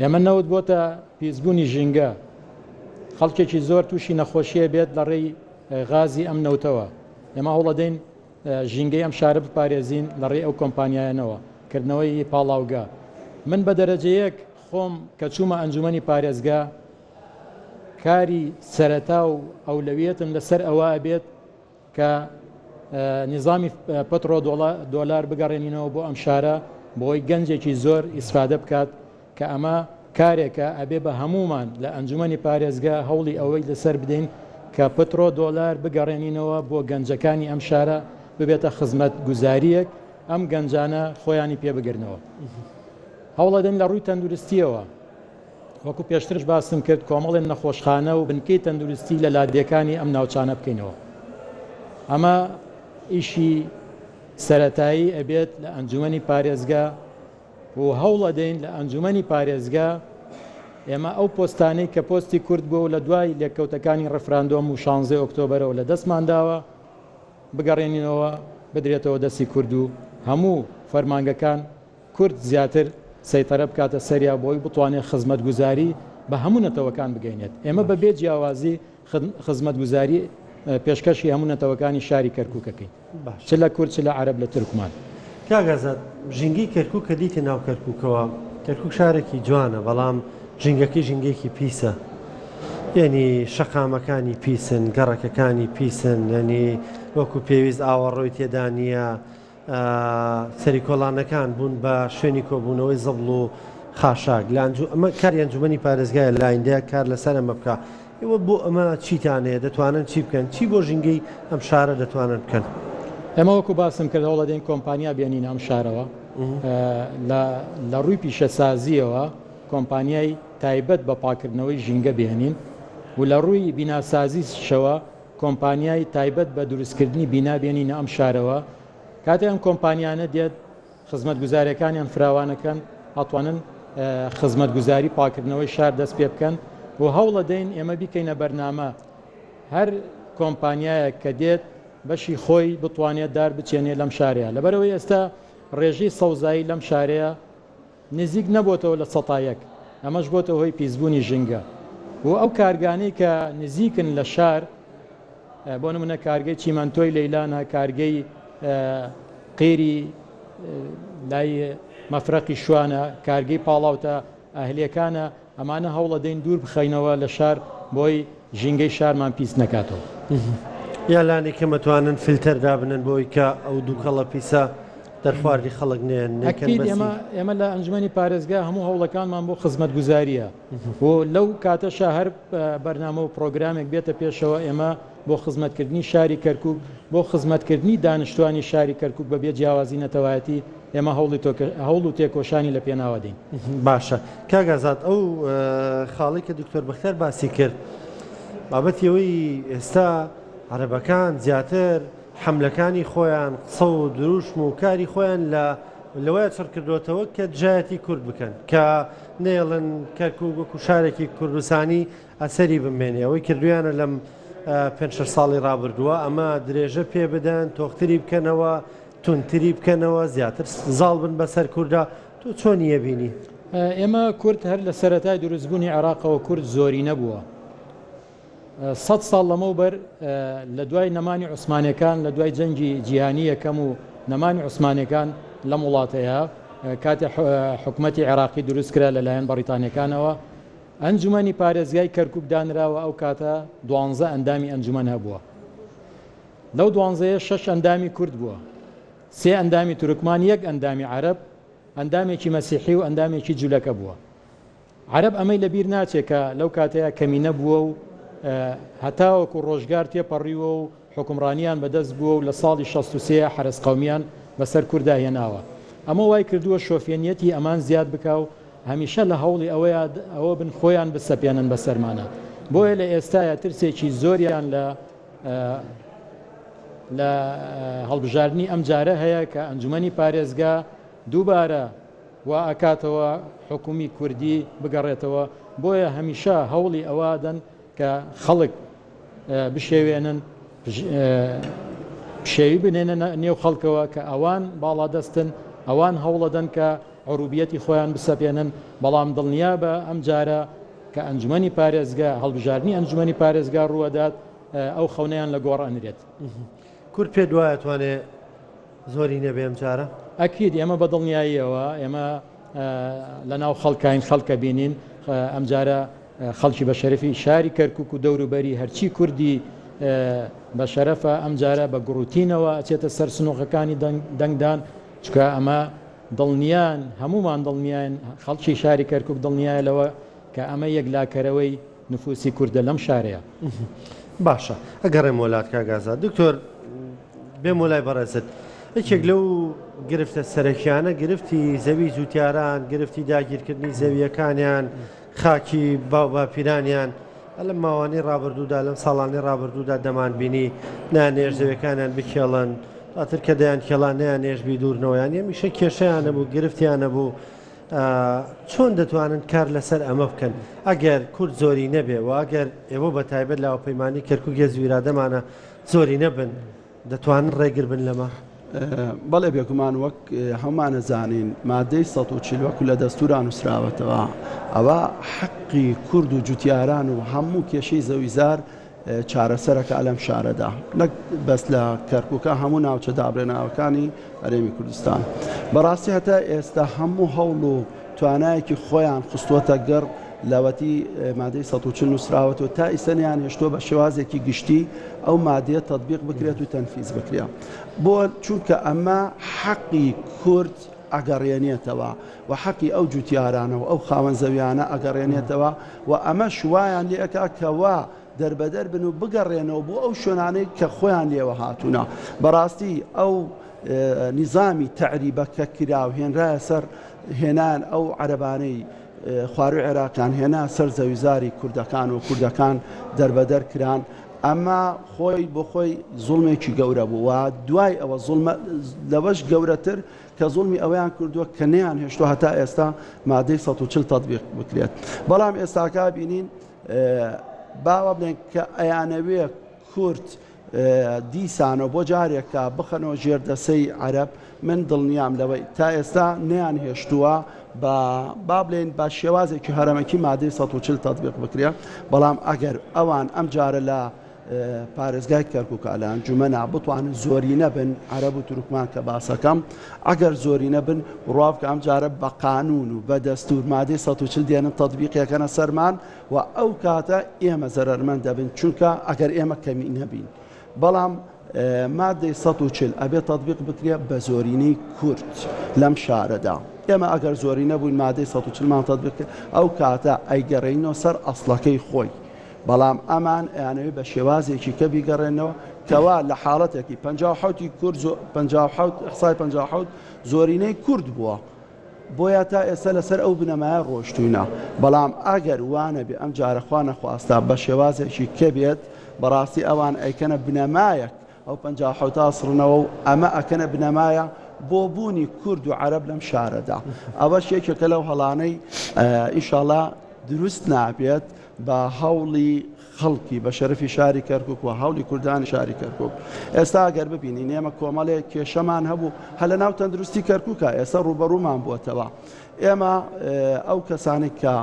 ئێمە نەوت بۆتە پیسبوونی ژینگە خەڵکێکی زۆر تووشی نەخۆشیە بێت لە ڕێی غازی ئەم نەوتەوە ئێمە هەوڵەدەین ژینگەی ئەم شارە بپارێزین لە ڕێی ئەو کۆمپانیایانەوە، کردنەوەی پاڵاوگە. من بە دەرەجە یەک خۆم کە چوومە ئەنجومەنی پارێزگا کاری سەرەتا و ئەولەویەتم لەسەر ئەوە ئەبێت کە نیزامی پترۆ دۆلار بگەڕێنینەوە بۆ ئەم شارە بۆی گەنجێکی زۆر ئیسفادە بکات کە ئەمە کارێکە ئەبێ بە هەموومان لە ئەنجومەنی پارێزگا هەوڵی ئەوەی لەسەر بدەین کە پترۆ دۆلار بگەڕێنینەوە بۆ گەنجەکانی ئەم شارە ببێتە خزمەتگوزارییەک ئەم گەنجانە خۆیانی پێ بگرنەوە. هەوڵەدەین لە ڕووی تەندروستییەوە وەکو پێشترش باسم کرد کۆمەڵێ نەخۆشخانە و بنکەی تەندروستی لە لادێکانی ئەم ناوچانە بکەینەوە. ئەمە ئیشی سەرەتایی ئەبێت لە ئەنجومەنی پارێزگا و هەوڵئەدەین لە ئەنجومەنی پارێزگا ئێمە ئەو پۆستانەی کە پۆستی کورد بووە و لە دوای لێکەوتەکانی ڕفراندۆم و شانزەی ئۆکتۆبەرەوە لە دەستمان داوە بگەڕێنینەوە بدرێتەوە دەستی کورد و هەموو فەرمانگەکان کورد زیاتر سەیتەرە بکاتە سەریا بۆی بتوانێت خزمەتگوزاری بە هەموو نەتەوەکان بگەینێت ئێمە بە بێ جیاوازی خزمەتگوزاری پێشکەشی هەموو نەتەوەکانی شاری کەرکوکەکەین. چ لە کورد چ لە عەرەب لە تورکمان. کاک ئازاد ژینگەی کەرکوک کە دیتە ناو کەرکوکەوە کەرکوک شارێکی جوانە بەڵام ژینگەکەی ژینگەیەکی پیسە یعنی شەقامەکانی پیسن گەڕەکەکانی پیسن یعنی وەکو پێویست ئاوەڕۆی تێدا نییە سەری کۆڵانەکان بوون بە شوێنی کۆبوونەوەی زبڵ و خاشاک لە ئەنجو ئەمە کاری ئەنجومەنی پارێزگایە لە ئایندەیە کار لەسەر ئەمە بکا ئێوە بۆ ئەمە چیتان هەیە دەتوانن چی بکەن چی بۆ ژینگەی ئەم شارە دەتوانن بکەن؟ ئێمە وەکو باسم کرد هەوڵەدەین کۆمپانیا بێنینە ئەم شارەوە لە ڕووی پیشەسازیەوە کۆمپانیای تایبەت بە پاکردنەوەی ژینگە بێنین و لە ڕووی بیناسازیشەوە کۆمپانیای تایبەت بە دروستکردنی بینا بێنینە ئەم شارەوە کاتێ ئەم کۆمپانیانە دێت خزمەتگوزاریەکانیان فراوانەکەن ئەتوانن خزمەتگوزاری پاکردنەوەی شار دەست پێ بکەن و هەوڵەدەین ئێمە بیکەینە بەرنامە هەر کۆمپانیایەک کە دێت بەشی خۆی بتوانێت دار بچێنێ لەم شارەیە لەبەرەوەی ئێستا ڕێژەی سەوزایی لەم شارەیە نزیک نەبۆتەوە لە سەتا یەک، ئەمەش بۆتە هۆی پیسبوونی ژینگە و ئەو کارگانەی کە نزیکن لە شار بۆ نمونە کارگەی چیمەنتۆی لەیلانە، کارگەی قیری لای مەفرەقی شوانە، کارگەی پاڵاوتە ئەهلیەکانە، ئەمانە هەوڵەدەین دوور بخەینەوە لە شار بۆی ژینگەی شارمان پیس نەکاتەوە. یا لانی کەم ئەتوانن فلتەر دابنن بۆی کە ئەو دووکەڵە پیسە دەرخواردی خەڵک نەیەن نەیکەن ئەکید بەسی. ئێمە ئێمە لە ئەنجومەنی پارێزگا هەموو هەوڵەکانمان بۆ خزمەتگوزارییە و لەو کاتەشا هەر بەرنامە و پڕۆگرامێک بێتە پێشەوە ئێمە بۆ خزمەتکردنی شاری کەرکوک، بۆ خزمەتکردنی دانیشتوانی شاری کەرکوک بە بێ جیاوازی نەتەوایەتی ئێمە هەوڵی هەوڵ و تێکۆشانی لە پێناوە دەین. باشە کاک ئازاد ئەو خاڵەی کە دکتۆر بەختیار باسی کرد بابەتی ئەوەی ئێستا عەرەبەکان زیاتر حەملەکانی خۆیان قسە و دروشم و کاری خۆیان لە لەوەیە چڕ کردوێتەوە کە دژایەتی کورد بکەن کە نێڵن کەرکوک وەکو شارێکی کوردستانی ئەسەری بمێنێ ئەوەی کردویانە لەم پێ شەش ساڵی ڕابردووە ئەمە درێژە پێ بدەن تۆختری بکەنەوە توندتری بکەنەوە زیاتر زاڵ بن بەسەر کوردا تۆ چۆنی ئەبینی؟ ئێمە کورد هەر لە سەرەتای دروستبوونی عێراقەوە کورد زۆرینە بووە. سەد ساڵ لەمەوبەر لە دوای نەمانی عوسمانیەکان لە دوای جەنگی جیهانی یەکەم و نەمانی عوسمانیەکان لەم وڵاتەیە کاتێ حکومەتی عێراقی دروست کرا لەلایەن بەڕیتانیەکانەوە ئەنجومەنی پارێزگای کەرکوک دانراوە ئەو کاتە دوانزە ئەندامی ئەنجومەن هەبووە لەو دوانزەیە شەش ئەندامی کورد بووە، سێ ئەندامی تورکمان، یەک ئەندامی عەرەب، ئەندامێکی مەسیحی و ئەندامێکی جولەکە بووە. عەرەب ئەمەی لەبیر ناچێ کە لەو کاتەیا کەمینە بووە و هەتاوەکو ڕۆژگار تێپەڕیوە و حوکمڕانیان بەدەست بووە و لە ساڵی 63 حەرەس قەومیان بەسەر کوردا هێناوە. ئەمە وای کردووە شۆفێنیەتی ئەمان زیاد بکا و هەمیشە لە هەوڵی ئەوەیا ئەوە بن خۆیان بسەپێنن بەسەرمانا. بۆیە لە ئێستایا ترسێکی زۆریان لە لە هەڵبژاردنی ئەمجارە هەیە کە ئەنجومەنی پارێزگا دووبارە وا ئەکاتەوە حکومی کوردی بگەڕێتەوە بۆیە هەمیشە هەوڵی ئەوە دەن کە خەڵک بشێوێنن پشێوی بنێنە نێو خەڵکەوە کە ئەوان باڵادەستن ئەوان هەوڵەدەن کە عروبیەتی خۆیان بسەپێنن بەڵام دڵنیا بە ئەم جارە کە ئەنجومەنی پارێزگا هەڵبژاردنی ئەنجومەنی پارێزگا ڕووەدات ئەو خەونەیان لە گۆڕ ئەنرێت. کورد پێت وایە توانێ زۆری نەبێ ئەم جارە؟ ئەکید ئێمە بە دڵنیاییەوە ئێمە لە ناو خەڵکاین خەڵکە بینین ئەم جارە خەڵکی بە شەرەفی شاری کەرکک و دەوروبەری هەرچی کوردی بە شەرەفە ئەم جارە بە گوڕوتینەوە ئەچێتە سەر سنووقەکانی دەنگدان چکە ئەمە دڵنیان، هەموومان دڵنیاین، خەڵکی شاری کەرکوک دڵنیایە لەوە کە ئەمە یەکلاکەرەوەی نفوسی کوردە لەم شارەیە. باشە ئەگەڕێمەوە لات کاک ئازاد. دکتۆر بێمەوە لای بەڕێزت. یەکێک لەو گرفتە سەرەکیانە گرفتی زەوی جوتیاران، گرفتی داگیرکردنی زەوییەکانیان، خاکی باو باپیرانیان، لەم ماوانەی ڕابردوودا، لەم ساڵانەی ڕابردوودا دەمانبینی نانێش زەویەکانیان بکێڵن، دواتر کە دەیانکێڵان نەیانێش بیدوورنەوە، یان هەمیشە کێشەیان هەبوو، گرفتیان هەبوو. چۆن دەتوانن کار لەسەر ئەمە بکەن ئەگەر کورد زۆری نەبێ و ئەگەر ئێوە بە تایبەت لە هاوپەیمانی کەرکوک هێز و ئیرادەمانە زۆری نەبن؟ دەتوانن ڕێگر بن لەمە؟ بەڵێ بێگومان وەک هەموومان ئەزانین مادەی 140 وەکو لە دەستورا نووسراوەتەوە ئەوە حەقی کورد و جوتیاران و هەموو کێشەی زەویزار چارەسەرەکا لەم شارەدا نەک بەس لە کەرکوکە هەموو ناوچە دابرێناوەکانی هەرێمی کوردستان. بەڕاستی هەتا ئێستا هەموو هەوڵ و توانایەکی خۆیان خستووەتە گەڕ لەوەتی مادەی 140 نووسراوەتەوە تا ئیستا نەیان هێشتووە بە شێوازێکی گشتی ئەو مادەیە تەطبیق بکرێت و تەنفیز بکرێت بۆ چونکە ئەمە حەقی کورد ئەگەڕێنێتەوە و حەقی ئەو جوتیارانە و ئەو خاوەن زەویانە ئەگەڕێنێتەوە و ئەمەش وایان لێ ئەکا کەوا دەربەدەر بن و بگەڕێنەوە بۆ ئەو شوێنانەی کە خۆیان لێوە هاتوونە. بەڕاستی ئەو نیزامی تەعریبە کە کرا و هێنرایە سەر هێنان ئەو عەرەبانەی خواروی عێراقیان هێنا سەر زەویزاری کوردەکان و کوردەکان دەربەدەر کران ئەمە خۆی بۆ خۆی زوڵمێکی گەورە بوو و دوای ئەوە زوڵمە لەوەش گەورەتر کە زوڵمی ئەوەیان کردووە کە نەیان هێشتووە هەتا ئێستا مادەی 140 تەطبیق بکرێت بەڵام ئێستاکە بینین با وا بڵێن کە ئەیانەوێ کورد دیسانەوە بۆ جارێکە بخەنەوە ژێر دەسەی عەرەب من دڵنیام لەوەی تا ئێستا نیان هێشتووە بە با بڵێن بە شێوازێکی هەرەمەکی مادەی 140 تطبیق بکرێ بەڵام ئەگەر ئەوان ئەم جارە لە پارێزگای کەرکووکە لە ئەنجومەنا بتوانن زۆرینە بن عەرەب و تورکمان کە باسەکەم ئەگەر زۆرینە بن بڕوا بکە ئەم جارە بە قانون و بە دەستور مادەی 140 دێنن تەطبیقیەکەنە سەرمان و ئەو کاتە ئێمە زەرەرمەند دەبن چونکە ئەگەر ئێمە کەمی نەبین بەڵام مادەی 140 ئەبێ تەطبیق بکرێ بە زۆرینەی کورد لەم شارەدا ئێمە ئەگەر زۆری نەبووین مادەی 140 مان تەطبیق کرد ئەو کاتە ئەیگەڕێینەوە سەر ئەسڵەکەی خۆی بەڵام ئەمان ئەیانەوێ بە شێوازێکی کە بیگەڕێنەوە کەوا لە حاڵەتێکی 57 ی کورد 57 ئیحسای 57 زۆرینەی کورد بووە بۆیە تا ئێستا لەسەر ئەو بنەمایە ڕۆشتوینە بەڵام ئەگەر وانەبێ ئەم جارە خوا نەخواستە بە شێوازێکی کە بێت بەڕاستی ئەوان ئەیکەنە بنەمایەک ئەو 57 ئاسڕنەوە و ئەمە ئەکەنە بنەمایە بۆ بوونی کورد و عەرەب لەم شارەدا ئەوەش یەکێکە لەو هەڵانەی ئیشاڵا دروست نابێت بە هەوڵی خەڵکی بە شەرەفی شاری کەرکوک و هەوڵی کوردانی شاری کەرکوک. ئێستا ئەگەر ببینین ئێمە کۆمەڵێک کێشەمان هەبوو هەر لە ناو تەندروستی کەرکوکە ئێستا ڕووبەڕوومان بووەتەوە. ئێمە ئەو کەسانەی کە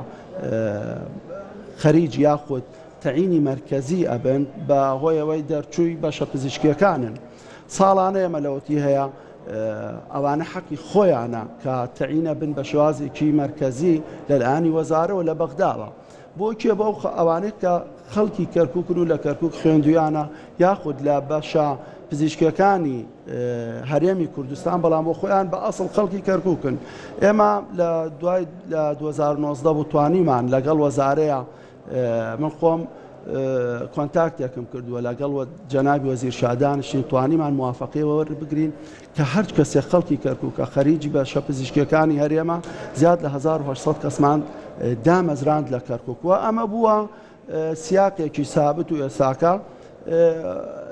خەریج یاخود تەعینی مەرکەزی ئەبن بە هۆیەوەی دەرچووی بەشە پزیشکیەکانن. ساڵانە ئێمە لەوەتی هەیە ئەوانە حەقی خۆیانە کە تەعینە بن بە شێوازێکی مەرکەزی لەلایەنی وەزارەوە لە بەغداوە. بۆ کێ بۆ ئەوانەی کە خەڵکی کەرکوکن و لە کەرکوک خوێندویانە یاخود لە بەشە پزیشکیەکانی هەرێمی کوردستان بەڵام بۆ خۆیان بە ئەسڵ خەڵکی کەرکوکن ئێمە لە دوای لە 2019 بوو توانیمان لەگەڵ وەزارەیە من خۆم کۆنتاکتێکم کردووە لەگەڵ جەنابی وەزیر شادانشین توانیمان موافقەی وەربگرین کە هەر کەسێک خەڵکی کەرکووکە خەریکی بەشە پزیشکیەکانی هەرێمە زیاد لە 1800 کەسمان دامەزراند لە کەرکووک و ئەمە بووە سیاقێکی سابت و ئێساکە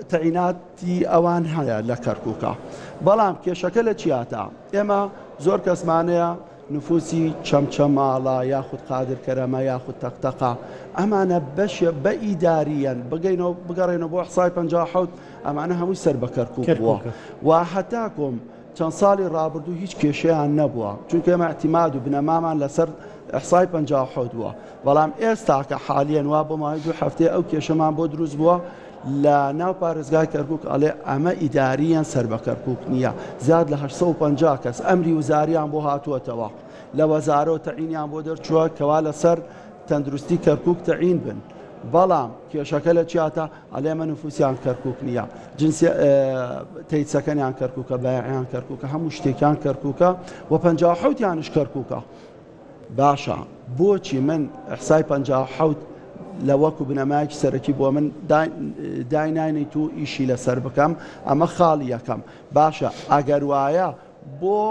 تەعیناتی ئەوان هەیە لە کەرکووکە بەڵام کێشەکە لە چیاتا ئێمە زۆر کەسمانەیە نفوسی چەمچەماڵە یاخود قادر کەرەمە یاخود تەقتەقە ئەمانە بەشێ بە ئیداریەن بگەینەوە بگەڕێنەوە بۆ حسای 57 ئەمانە هەمووی سەر بە کەرکوک بووە و هەتاکۆم چەند ساڵی ڕابردوو هیچ کێشەیان نەبووە چونکە ئێمە اعتماد و بنەمامان لەسەر ئەحسای 57 بووە بەڵام ئێستا کە حالیەن وا بۆ ماوەی دوو هەفتەیە ئەو کێشەمان بۆ دروست بووە لە ناو پارێزگای کەرکوک ئەڵێ ئەمە ئیدارییان سەر بە کەرکوک نییە زیاد لە 850 کەس ئەمری وزاریان بۆ هاتووەتەوە لە وەزارەوە تەعینیان بۆ دەرچووە کەوا لەسەر تەندروستی کەرکوک تەعین بن بەڵام کێشەکە لە چیاتە ئەڵێ ئەمە نفوسیان کەرکوک نییە جنسی تەیسەکەنیان کەرکوکە بایعیان کەرکوکە هەموو شتێکیان کەرکوکە و 57 یانش کەرکوکە باشە بۆچی من ئیحسای 57 لە وەکو بنەمایەکی سەرەکی بۆ من دایناینیت و ئیشی لەسەر بکەم ئەمە خاڵی یەکەم باشە ئەگەر وایە بۆ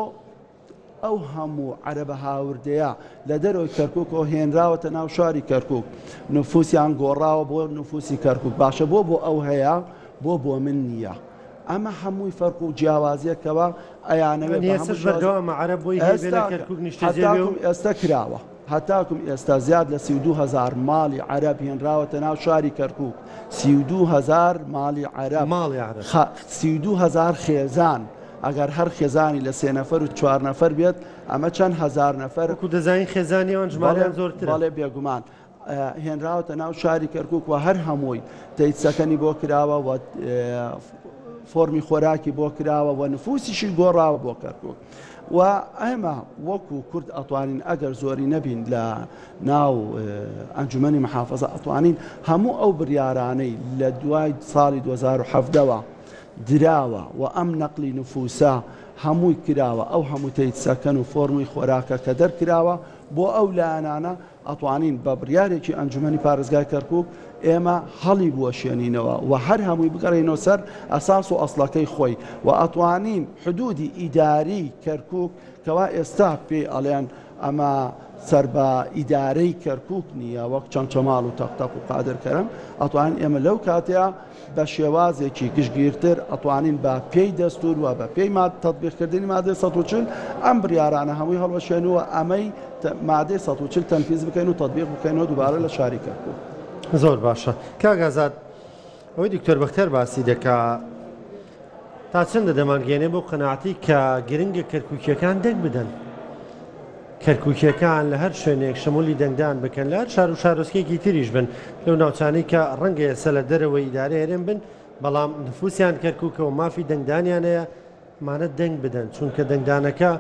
ئەو هەموو عەرەبە هاوردەیە لە دەرەوەی کەرکوکەوە هێنراوەتە ناو شاری کەرکوک نفوسیان گۆڕاوە بۆ نفوسی کەرکوک باشە بۆ بۆ ئەو هەیە بۆ بۆ من نییە ئەمە هەمووی فەرق و جیاوازیەکەوە ئەیانەوێت بە هەموو بەردەوامە عەرەب بۆی هەیە بێ لە کەرکوک نیشتەجێ بێ و ئێستا کراوە هەتاکوم ئێستا زیاد لە 32 هەزار ماڵی عەرەب هێنراوەتە ناو شاری کەرکوک 32 هەزار ماڵی عەرەب ماڵی عەرەب 32 هەزار خێزان ئەگەر هەر خێزانی لە سێ نەفەر و چوار نەفەر بێت ئەمە چەند هەزار نەفەر وەکو دەزانین خێزانی ئەوان ژمارەیان زۆرترە بەڵێ بێگومان. هێنراوەتە ناو شاری کەرکوک و هەر هەمووی تەیتسەکەنی بۆ کراوە و فۆرمی خۆراکی بۆ کراوە و نفوسیشی گۆڕاوە بۆ کەرکوک و ئێمە وەکو کورد ئەتوانین ئەگەر زۆری نەبین لە ناو ئەنجومەنی محافظە ئەتوانین هەموو ئەو بریارانەی لە دوای ساڵی 2017ەوە دراوە و ئەم نەقلی نفوسە هەمووی کراوە ئەو هەموو تەیتسەکەن و فۆرمی خۆراکە کە دەرکراوە بۆ ئەو لایەنانە ئەتوانین بە بڕیارێکی ئەنجومەنی پارێزگای کەرکوک ئێمە هەڵی بوەشێنینەوە و هەر هەمووی بگەڕێینەوە سەر ئەساس و ئەسڵەکەی خۆی و ئەتوانین حدودی ئیداری کەرکوک کەوا ئێستا پێی ئەڵێن ئەمە سەر بە ئیدارەی کەرکوک نییە وەک چەمچەماڵ و تەقتەق و قادر کەرەم ئەتوانین ئێمە لەو کاتەیە بە شێوازێکی گشتگیرتر ئەتوانین بە پێی دەستور و بە پێی تەتبیقکردنی مادەی 140 ئەم بریارانە هەمووی هەڵوەشێن و ئەمەی مادەی 140 تەنفیز بکەین و تەتبیق بکەینەوە دووبارە لە شاری کەرکوک. زۆر باشە کاک ئازاد ئەوەی دکتۆر بەختیار باسی دەکا تا چەندە دەمانگەێنێ بۆ قەناعەتی کە گرنگە کەرکوکیەکان دەنگ بدەن کەرکوکیەکان لە هەر شوێنێک شمولی دەنگدان بکەن لە هەر شار و شارۆچکێکی تریش بن لەو ناوچانەی کە ڕەنگە ئێستا لە دەرەوەی ئیدارەی هەرێم بن بەڵام نفوسیان کەرکوکە و مافی دەنگدانیان هەیە ئەمانە دەنگ بدەن چونکە دەنگدانەکە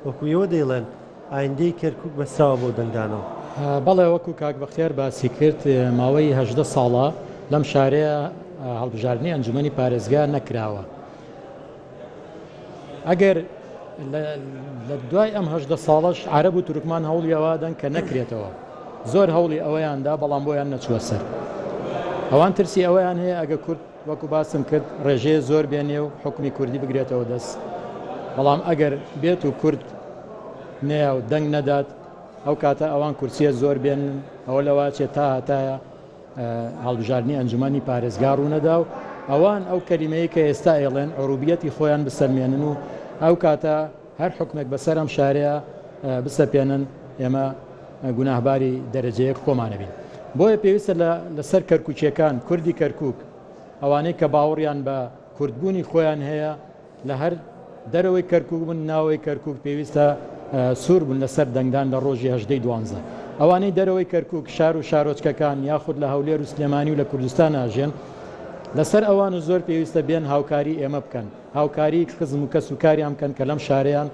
وەکو ئێوە دەیڵێن ئایندەی کەرکوک بەستراوە بەو دەنگدانەوە. بەڵێ وەکو کاک بەختیار باسی کرد ماوەی 18 ساڵە لەم شارەیە هەڵبژاردنی ئەنجومەنی پارێزگا نەکراوە. ئەگەر لە دوای ئەم 18 ساڵەش عەرەب و تورکمان هەوڵی ئەوە دەن کە نەکرێتەوە زۆر هەوڵی ئەوەیاندا بەڵام بۆیان نەچووە سەر ئەوان ترسی ئەوەیان هەیە ئەگە کورد وەکو باسم کرد ڕێژەیە زۆر بێنێ و حکومی کوردی بگرێتەوە دەست بەڵام ئەگەر بێت و کورد نەیە و دەنگ نەدات ئەو کاتە ئەوان کورسیە زۆر بێن ئەوە لەواچێت تا هەتایە هەڵبژاردنی ئەنجومەنی پارێزگا ڕوونەدا و ئەوان ئەو کەلیمەیە کە ئێستا ئەیڵێن عروبیەتی خۆیان بسەلمێنن و ئەو کاتە هەر حوکمێک بەسەر ئەم شارەیە بسەپێنن ئێمە گوناهباری دەرەجەیەک خۆمانە بین. بۆیە پێویستە لەسەر کەرکوکیەکان، کوردی کەرکوک، ئەوانەی کە باوەڕیان بە کوردبوونی خۆیان هەیە، لە هەر دەرەوەی کەرکوک بن ناوەوەی کەرکوک پێویستە سوور بن لەسەر دەنگدان لە ڕۆژی هەژدەی دوانزە. ئەوانەی دەرەوەی کەرکوک، شار و شارۆچکەکان یاخود لە هەولێر و سلێمانی و لە کوردستان ئاژێن، لەسەر ئەوان و زۆر پێویستە بێن هاوکاری ئێمە بکەن، هاوکاری خزم و کەس و کاریان بکەن کە لەم شارەیان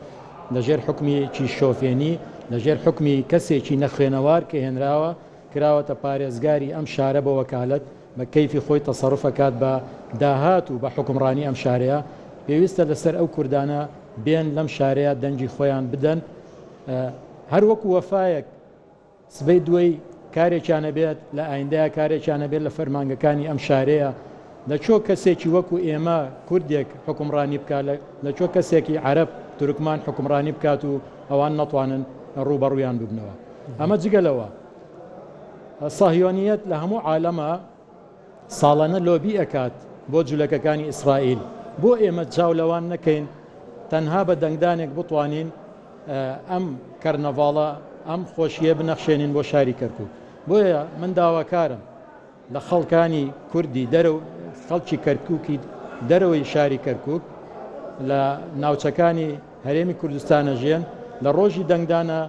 لە ژێر حوکمێکی شۆفێنی، لە ژێر حوکمی کەسێکی نەخوێنەوار کە هێنراوە، کراوەتە پارێزگاری ئەم شارە بە وەکالەت، بە کەیفی خۆی تەسەروف ئەکات بە داهات و بە حوکمڕانی ئەم شارەیە، پێویستە لەسەر ئەو کوردانە بێن لەم شارەیە دەنگی خۆیان بدەن هەر وەکو وەفایەک سبەی دوەی کارێکیان ئەبێت لە ئایندەیا کارێکیان ئەبێت لە فەرمانگەکانی ئەم شارەیە لە چۆ کەسێکی وەکو ئێمە کوردێک حوکمڕانی بکات لە چۆ کەسێکی عەرەب تورکمان حوکمڕانی بکات و ئەوان نەتوانن ڕووبەڕوویان ببنەوە ئەمە جگە لەوە سەهیۆنیەت لە هەموو عالەمە ساڵانە لۆبی ئەکات بۆ جولەکەکانی ئیسرائیل بۆ ئێمە چاو لەوان نەکەین تەنها بە دەنگدانێک بتوانین ئەم کەرنەڤاڵە ئەم خۆشیە بنەخشێنین بۆ شاری کەرکک بۆیە من داواکارم لە خەڵکانی کوردی دەرەوە خەڵکی کەرکوکی دەرەوەی شاری کەرکک لە ناوچەکانی هەرێمی کوردستانە ژێن لە ڕۆژی دەنگدانە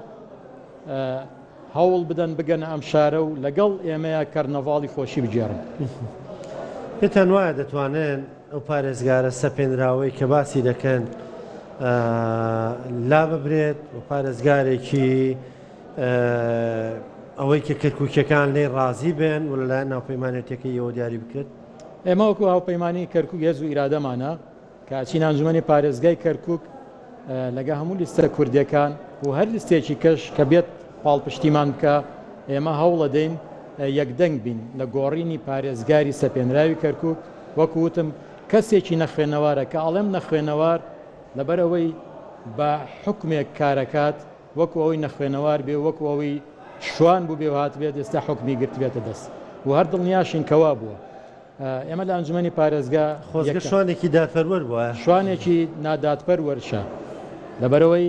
هەوڵ بدەن بگەنە ئەم شارە و لەگەڵ ئێمەیا کەرنەڤاڵی خۆشی بگێڕن. پێتان وایە دەتوانن ئەو پارێزگارە سەپێنراوەی کە باسی دەکەن لاببرێت و پارێزگارێکی ئەوەی کە کەرکووکیەکان لێی ڕازی بن و لەلایەن ناوپەیمانێتیەکەی ئێوە دیاری بکرێت؟ ئێمە وەکو هاوپەیمانی کەرکووک هێز و ئیرادەمانە کە ئەچینە ئەنجومەنی پارێزگای کەرکوک لەگە هەموو لیستە کوردیەکان و هەر لیستێکی کەش کە بێت پاڵپشتیمان بکا ئێمە هەوڵەدەین یەکدەنگ بین لە گۆڕینی پارێزگاری سەپێنراوی کەرکوک وەکو وتم کەسێکی نەخوێنەوارە کە ئەڵێم نەخوێنەوار لەبەر ئەوەی بە حوکمێک کارەکات وەکو ئەوەی نەخوێنەوار بێ وەکو ئەوەی شوان بووبێ و هاتبێت ئێستا حوکمی گرتبێتە دەست و هەر دڵنیاشین کە وا بووە. ئێمە لە ئەنجومەنی پارێزگا خۆزگە شوانێکی دادپەروەر بوایە. شوانێکی نادادپەروەرشە لەبەرئەوەی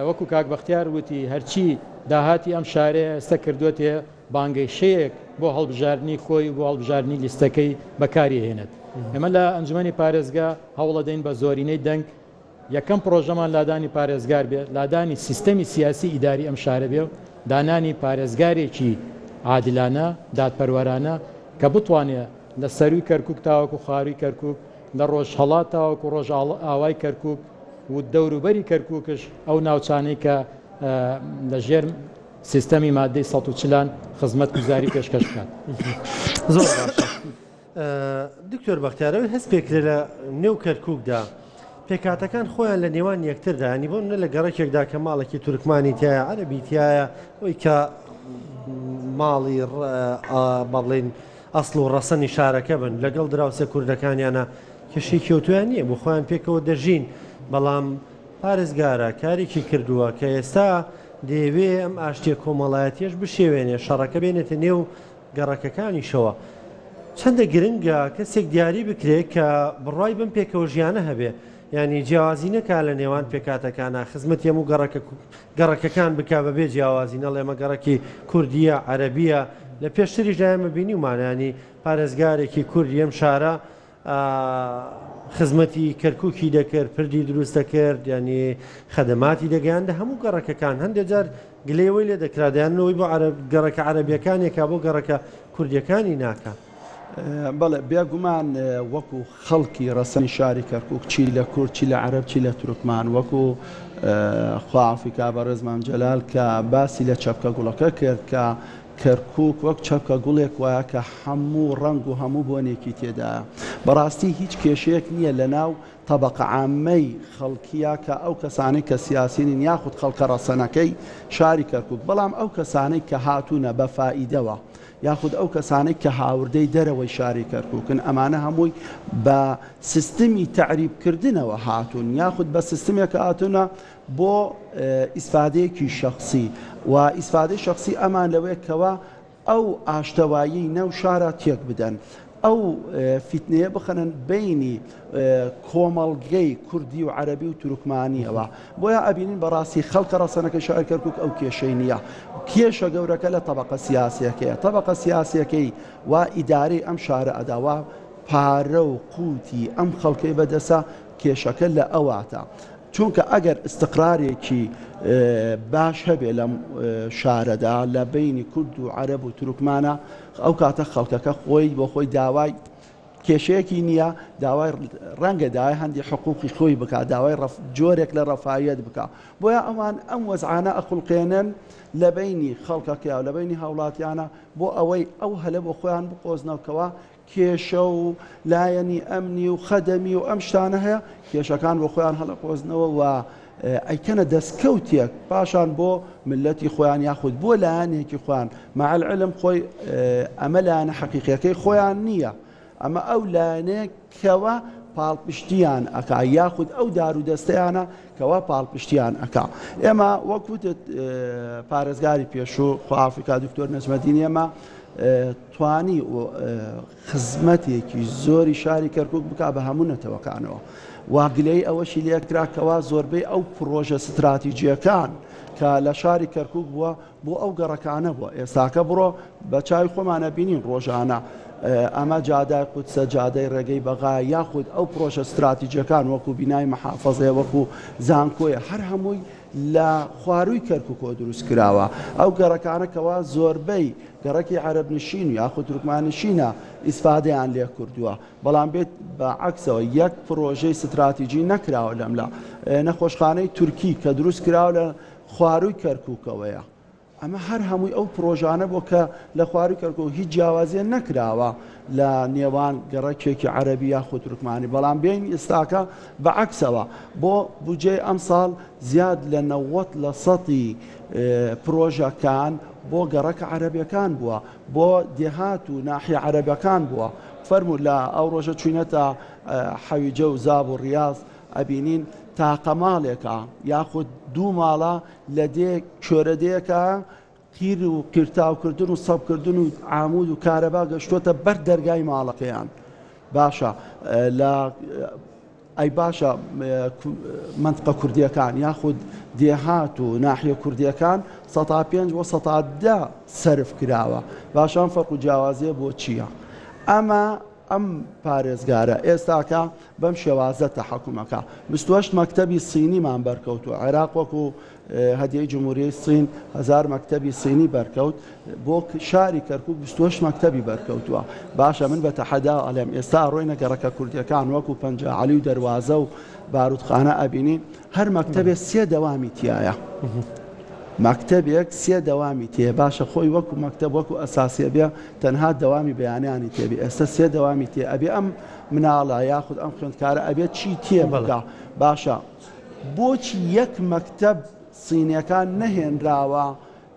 وەکو کاک بەختیار وتی هەرچی داهاتی ئەم شارەیە ئێستا کردووەتێ بانگەشەیەک بۆ هەڵبژاردنی خۆی و بۆ هەڵبژاردنی لیستەکەی بەکاری ئەهێنێت. ئێمە لە ئەنجومەنی پارێزگا هەوڵەدەین بە زۆرینەی دەنگ یەکەم پڕۆژەمان لادانی پارێزگار بێ، لادانی سیستەمی سیاسی ئیداری ئەم شارە بێ و دانانی پارێزگارێکی عادلانە، دادپەروەرانە کە بتوانێ لە سەرووی کەرکووک تاوەکو خوارووی کەرکووک، لە ڕۆژهەڵات تاوەکو ڕۆژئاوای کەرکووک و دەوروبەری کەرکووکش ئەو ناوچانەی کە لە ژێر سیستەمی مادەی 140 ان خزمەتگوزاری پێشکەش بکات. زۆر باشە. دکتۆر بەختیار ئەوەی هەست پێکرێ لە نێو کەرکووکدا پێکهاتەکان خۆیان لە نێوان یەکتردا ینی بۆ نە لە گەڕەکێکدا کە ماڵێکی تورکمانی تایە عەربی تایە ئەوی کە ماڵی بەڵێن ئەسڵ و ڕەسەنی شارەکە بن لەگەڵ دراوسێ کوردەکانیانە کێشەی کێوتویان نییە بۆ خۆیان پێکەوە دەژین بەڵام پارێزگارە کارێکی کردووە کە ئێستا دەیەوێ ئەم ئاشتیە کۆمەڵایەتیەش بشێوێنێ شەڕەکە بێنێتە نێو گەڕەکەکانیشەوە. چەندە گرنگە کەسێک دیاری بکرێت کە بڕوای بەم پێکەوە ژیانە هەبێ یانی جیاوازی نەکا لە نێوان پێکهاتەکانا خزمەتی هەموو گەڕەکە گەڕەکەکان بکا بەبێ جیاوازی نەڵێ ئەمە گەڕەکی کوردییە عەرەبییە لە پێشتریشدا ئێمە بینیومانە یانی پارێزگارێکی کوردی ئەم شارە خزمەتی کەرکوکی دەکرد پردی دروست دەکرد ینی خەدەماتی دەگەیاندە هەموو گەڕەکەکان هەندێک جار گلەیەوەی لێ دەکرا دەیانەوەی بۆ عەرەب گەڕەکە عەرەبیەکانێکا بۆ گەڕەکە کوردیەکانی ناکا. بەڵێ بێگومان وەکو خەڵکی ڕەسەنی شاری کەرکوک چی لە کورد چی لە عەرەب چی لە تورکمان وەکو خوا عەفوی کا بەڕێز مام جەلال کە باسی لە چەپکە گوڵەکە کرد کە کەرکوک وەک چەپکە گوڵێک وایە کە هەموو ڕەنگ و هەموو بۆنێکی تێدایە. بەڕاستی هیچ کێشەیەک نییە لەناو تەبەقە عامەی خەڵکییا کە ئەو کەسانەی کە سیاسی نین یاخود خەڵکە ڕەسەنەکەی شاری کەرکوک بەڵام ئەو کەسانەی کە هاتوونە بە فائیدەوە یاخود ئەو کەسانەی کە هاوردەی دەرەوەی شاری کەرکوکن ئەمانە هەمووی بە سیستمی تەعریب کردنەوە هاتوون یاخود بە سیستمێک هاتوونە بۆ ئیسفادەیەکی شەخسی و ئیسفادەی شەخسی ئەمان لەوەیە کەوا ئەو ئاشتەواییەی ناو شارە تێک بدەن، ئەو فیتنەیە بخەنن بەینی کۆمەڵگەی کوردی و عەرەبی و تورکمانیەوە. بۆیە ئەبینین بەڕاستی خەڵکە ڕەسەنەکەی شاری کەرکوک ئەو کێشەی نییە. کێشە گەورەکە لە تەبەقە سیاسیەکەیە. تەبەقە سیاسیەکەی وا ئیدارەی ئەم شارە ئەدا، وا پارە و قوتی ئەم خەڵکەی بەدەسە، کێشەکە لە ئەواتە. چونکە ئەگەر ئیستقرارێکی باش هەبێ لەم شارەدا لە بەینی کورد و عەرەب و تورکمانە ئەو کاتە خەڵکەکە خۆی بۆ خۆی داوای کێشەیەکی نییە داوای ڕەنگە داوای هەندی حقوقی خۆی بک داوای جۆرێک لە ڕەفایەت بک بۆیە ئەوان ئەم وەزعانە ئەخوڵقێنن لە بینی خەڵکەکە و لە بینی هاوڵاتیانە بۆ ئەوەی ئەو هەلە بۆ خۆیان بقۆزنەوە کێشە و لایەنی ئەمنی و خەدەمی و ئەم شتانە هەیە، کێشەکان بۆ خۆیان هەڵەقۆزنەوە و ئەیکەنە دەستکەوتێک پاشان بۆ ملەتی خۆیان یاخود بۆ لایەنێکی خۆیان، مع العلم خۆی ئەمە لایەنە حەقیقیەکەی خۆیان نییە، ئەمە ئەو لایەنەیە کەوا پاڵپشتیان ئەکا یاخود ئەو دار و دەستەیانە کەوا پاڵپشتیان ئەکا. ئێمە وەک وتت پارێزگاری پێشوو خوا عەفوی کا دکتۆر نەجمەدین ئێمە توانی خزمەتێکی زۆری شاری کەرکک بک بە هەموو نەتەوەکانەوە و گلەی ئەوەشی لێکرا کەوا زۆربەی ئەو پرۆژە ستراتیجیەکان کە لە شاری کەرکک بووە بۆ ئەو گەڕەکانە بووە ئێستاکە بڕۆ بە چاوی خۆمانە بینین ڕۆژانە ئەمە جادای قودسە جادەی ڕێگەی بەغا یاخود ئەو پرۆژە ستراتیجیەکان وەکو بینای محافەزەیە وەکو زانکۆیە هەر هەمووی لە خوارووی کەرکوکەوە دروست کراوە ئەو گەڕەکانە کەوا زۆربەی گەڕەکی عەرەب نشین و یاخود تورکمان نشینە ئیسفادەیان لێ کردووە بەڵام بێت بە عەکسەوە یەک پرۆژەی ستراتیجی نەکراوە لەملا نەخۆشخانەی تورکی کە دروست کراوە لە خوارووی کەرکوکەوەیە ئەمە هەر هەمووی ئەو پڕۆژانە بووە کە لە خوارووی کەرکوک هیچ جیاوازیە نەکراوە لە نێوان گەڕەکێکی عەرەبی یاخود تورکمانی بەڵام بێین ئێستاکە بە عەکسەوە بۆ بودجەی ئەمساڵ زیاد لە 90 لە سەتی پرۆژەکان بۆ گەڕەکە عەرەبیەکان بووە بۆ دێهات و ناحیە عەرەبەکان بووە فەرموو لە ئەو ڕۆژە چوینەتە حەویجە و زاب و ڕیاز ئەبینین تاقە ماڵێکە یاخود دوو ماڵە لە دێ کوێرە دێکە قیر و قیرتاوکردن و سەبکردن و عامود و کارەبا گەشتۆتە بەر دەرگای ماڵەکەیان باشە لە ئەی باشە منطقە کوردیەکان یاخود دێهات و ناحیە کوردیەکان سەتا پێنج بۆ سەتا دە سەرف کراوە باشان فەرق و جیاوازیە بۆ چییە؟ ئەمە. ئەم پارێزگارە ئێستاکە بەم شێوازە تەحەکوم ئەکا. 28 مەکتەبی سینیمان بەرکەوتووە. عێراق وەکو هەدیەی جمهوریەی سین 1000 مەکتەبی سینی بەرکەوت، بۆ شاری کەرکوک 28 مەکتەبی بەرکەوتووە. باشە من بە تەحەدا ئەڵێم ئێستا ئەڕۆینە گەڕەکە کوردیەکان وەکو پەنجا عەلی و دەروازە و باروتخانە ئەبینین هەر مەکتەبێ سێ دەوامی تیایە. مەکتەبێک سێ دەوامی تێ باشە خۆی وەکو مەکتەب وەکو ئەساسیە بێ تەنها دەوامی بەیانیانی تێبێ ئێستا سێ دەوامی تێ ئەبێ ئەم مناڵە یاخود ئەم خوێندکارە ئەبێ چی تێ بگا باشە بۆچی یەک مەکتەب سینەکان نەهێنراوە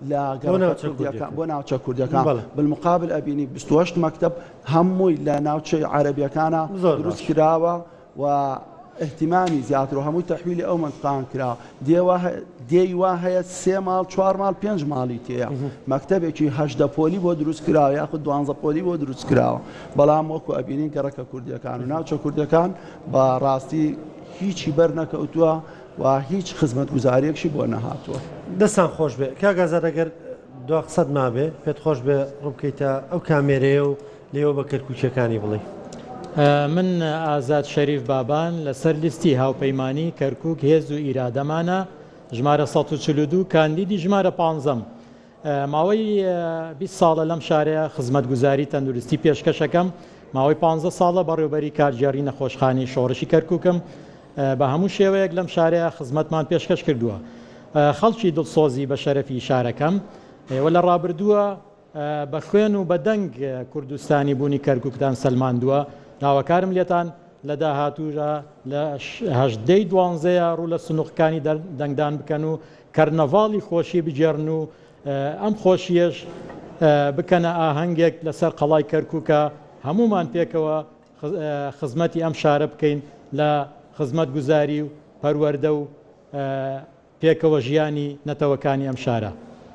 لە گەڕەکە کوردیەکان بۆ ناوچە کوردەکان بالمقابل ئەبینی 28 مەکتەب هەمووی لە ناوچەی عەرەبیەکانە دروست کراوە و ئیهتیمامی زیاتر و هەمووی تەحویلی ئەو مەنتقان کرا دێی وا هەیە سێ ماڵ چوار ماڵ پێنج ماڵی تێیە مەکتەبێکی هەژدە پۆلی بۆ دروست کراوە یاخود دوانزە پۆلی بۆ دروست کراوە بەڵام وەکو ئەبینین گەڕەکە کوردیەکان و ناوچە کوردیەکان بە ڕاستی هیچی بەر نەکەوتووە و هیچ خزمەتگوزاریەکشی بۆ نەهاتووە. دەستان خۆش بێ کاک ئازاد ئەگەر دوا قسەت مابێ پێت خۆش بێ ڕووبکەیتە ئەو کامێرەیە و لێوە بە کەرکوکیەکانی بڵێی. من ئازاد شەریف بابان لەسەر لیستی هاوپەیمانی کەرکوک هێز و ئیرادەمانە ژمارە 142 کاندیدی ژمارە پانزەم ماوەی 20 ساڵە لەم شارەیە خزمەتگوزاری تەندروستی پێشکەشەکەم ماوەی 15 ساڵە بەڕێوبەری کارگێڕی نەخۆشخانەی شۆڕشی کەرکوکم بە هەموو شێوەیەک لەم شارەیە خزمەتمان پێشکەش کردووە خەڵکی دڵسۆزی بە شەرەفی شارەکەم ئێوە لە ڕابردووە بە خوێن و بە دەنگ کوردستانی بوونی کەرکوکتان سەلماندووە، داواکارم لێتان لە داهاتووشا لە 18 ی دوانزەیە ڕوو لە سنوقەکانی دەنگدان بکەن و کەرنەڤاڵی خۆشی بگێڕن و ئەم خۆشییەش بکەنە ئاهەنگێک لەسەر قەڵای کەرکوکە هەموومان پێکەوە خزمەتی ئەم شارە بکەین لە خزمەتگوزاری و پەروەردە و پێکەوە ژیانی نەتەوەکانی ئەم شارە.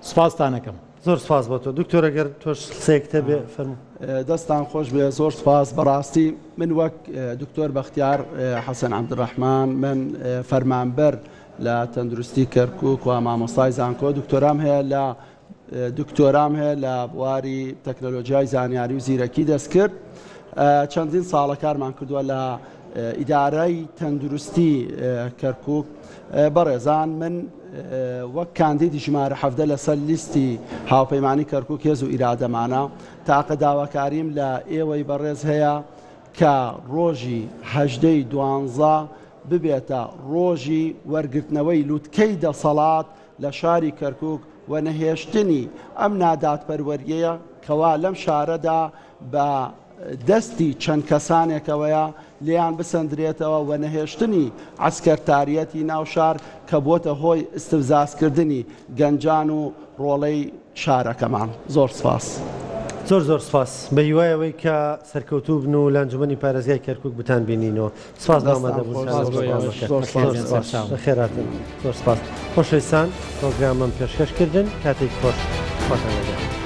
سوپاستان ئەکەم. زۆر سوپاس بۆ تۆ دکتۆر ئەگەر تۆش قسەیەکت هەبێ فەرموو. دەستان خۆش بێ زۆر سوپاس بەڕاستی من وەک دکتۆر بەختیار حەسەن عەبدولڕەحمان من فەرمانبەر لە تەندروستی کەرکوک و مامۆستای زانکۆ دکتۆرام هەیە لە دکتۆرام هەیە لە بواری تەکنەلۆژیای زانیاری و زیرەکی دەستکرد چەندین ساڵە کارمان کردووە لە ئیدارای تەندروستی کەرکک بەڕێزان من وەک کاندیدی ژمارە حەڤدە لەسەر لیستی هاوپەیمانی کەرکک هێز و ئیرادەمانە تاقە داواکاریم لە ئێوەی بەڕێز هەیە کە ڕۆژی هەژدەی دوانزە ببێتە ڕۆژی وەرگرتنەوەی لوتکەی دەسەڵات لە شاری کەرکوک و نەهێشتنی ئەم نادادپەروەرییە کەوا لەم شارەدا بە دەستی چەند کەسانێکەوەیە لێیان بسەندرێتەوە و نەهێشتنی عەسکەرتاریەتی ناو شار کە بۆتە هۆی ئیستفزازکردنی گەنجان و ڕۆڵەی شارەکەمان. زۆر سپاس. زۆر زۆر سپاس بە هیوای ئەوەی کە سەرکەوتوو بن و لە ئەنجومەنی پارێزگای کەرکوک بتان بینینەوە. سپاس بۆ ئامادەبوونتان. زۆر سپاس. بەخێرهاتن. زۆر سپاس. خۆشەویستان پرۆگرامم پێشکەش کردن. کاتێکی خۆش. خواتان لەگەڵ.